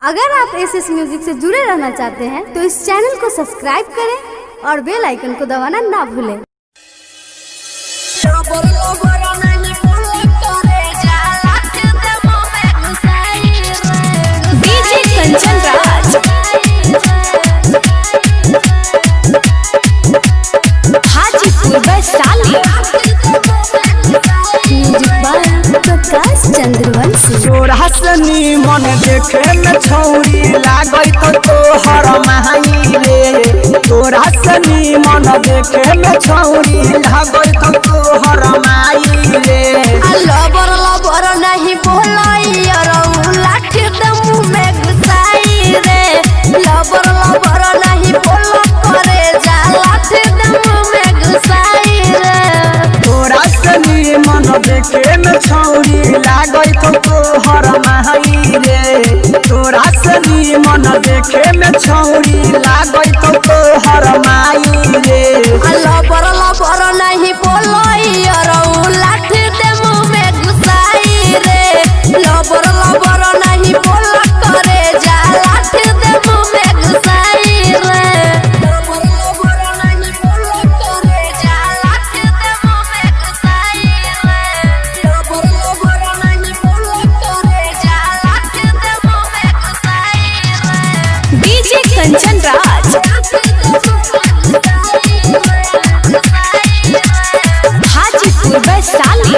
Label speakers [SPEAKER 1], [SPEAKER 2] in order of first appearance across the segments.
[SPEAKER 1] अगर आप S S music से जुड़े रहना चाहते हैं तो इस चैनल को सब्सक्राइब करें और बेल आइकन को दबाना ना भूलें।
[SPEAKER 2] DJ Kanchan Raj, Hajipur Vaishali.
[SPEAKER 1] Music by Prakash Chandravanshi.
[SPEAKER 3] तोरा से मन देखे में छौरी लागै तो तोहर माई रे। तोरा से मन देखे में छौरी लागै तो तोहर माई रे।
[SPEAKER 2] लबर लबर नहीं बोलाई लाठी दे मुंह में घुसाई रे। लबर लबर नहीं बोल करे जा लाठी दे मुंह में घुसाई रे।
[SPEAKER 3] तोरा से मन देखे में छौरी लागै तो तोहर माई रे। तोरा से मन देखे में छौरी लागै तो तोहर माई रे।
[SPEAKER 2] लबर लबर नहीं बोलाई लाठी दे मुंह में घुसाई रे। लबर लबर नहीं बोल करे जा लाठी दे मुंह में घुसाई रे। लबर लबर नहीं बोल करे जा लाठी दे मुंह में घुसाई रे। लबर लबर नहीं बोल करे जा लाठी दे मुंह में घुसाई रे। डीजे कंचन राज, हाजीपुर वैशाली।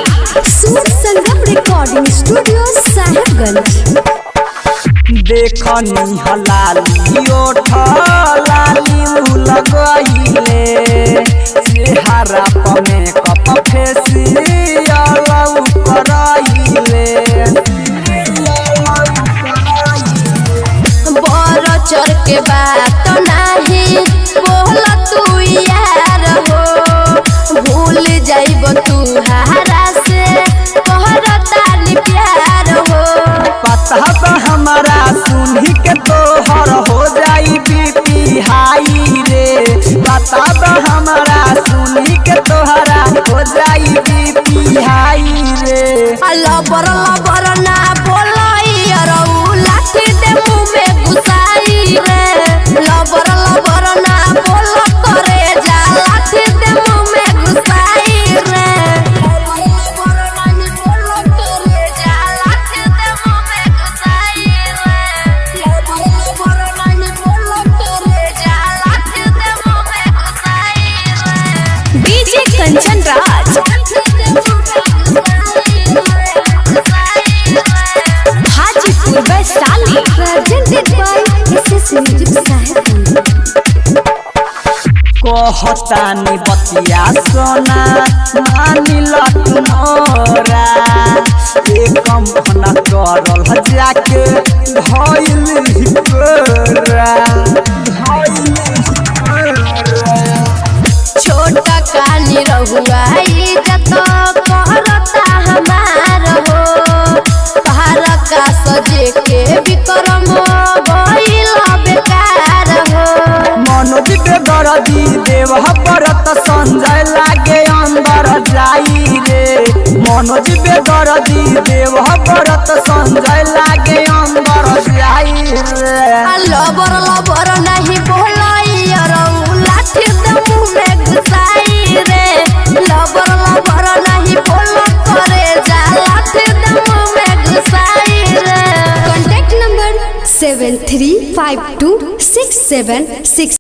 [SPEAKER 1] सूर संगम रिकॉर्डिंग स्टूडियो साहेबगंज।
[SPEAKER 3] देखनी हलाली ओठ लाली उ लगैले, चेहरा पर मेकअप फेसियल उ करैले।
[SPEAKER 2] बर चढ़ के बात नाही बोल तू यार हो, भूल जाइब तू हारा से कहरतानी प्यार हो।
[SPEAKER 3] पता बा हमारा सुनही के तोहर हो जाई बीपी हाई रे। पता बा हमारा सुनही के तोहरा हो जाई बीपी हाई रे।
[SPEAKER 2] लबर लबर ना बोलाई लाठी दे मुंह में घुसाई रे। लबर लबर ना बोल करे जा लाठी दे मुंह में घुसाई रे। लबर लबर नहीं बोल करे जा लाठी दे मुंह में घुसाई रे। लबर लबर नहीं बोल करे जा लाठी दे मुंह में घुसाई रे। DJ Kanchan Raj, Hajipur Vaishali.
[SPEAKER 1] Presented by S S music Sahebganj.
[SPEAKER 3] कहतानी बतिया सोना मानिल मोरा, एक मन करल जाके धइल हिकोरा।
[SPEAKER 2] छोटा कानी रहुआ इज्जत करता हमार हो, पहाड़ का सजे के विक्रम भइल बेकार हो।
[SPEAKER 3] मनोज बेदरदी देव परत संजय लागे अंदर जाई रे। मनोज बेदरदी देव परत संजय लागे अंदर जाई रे।
[SPEAKER 2] लबर लबर नहीं बोलाई लाठी दे मुंह में घुसाई रे। लबर लबर नहीं बोल करे जा लाठी दे मुंह में घुसाई रे।
[SPEAKER 1] Contact number 735267 6.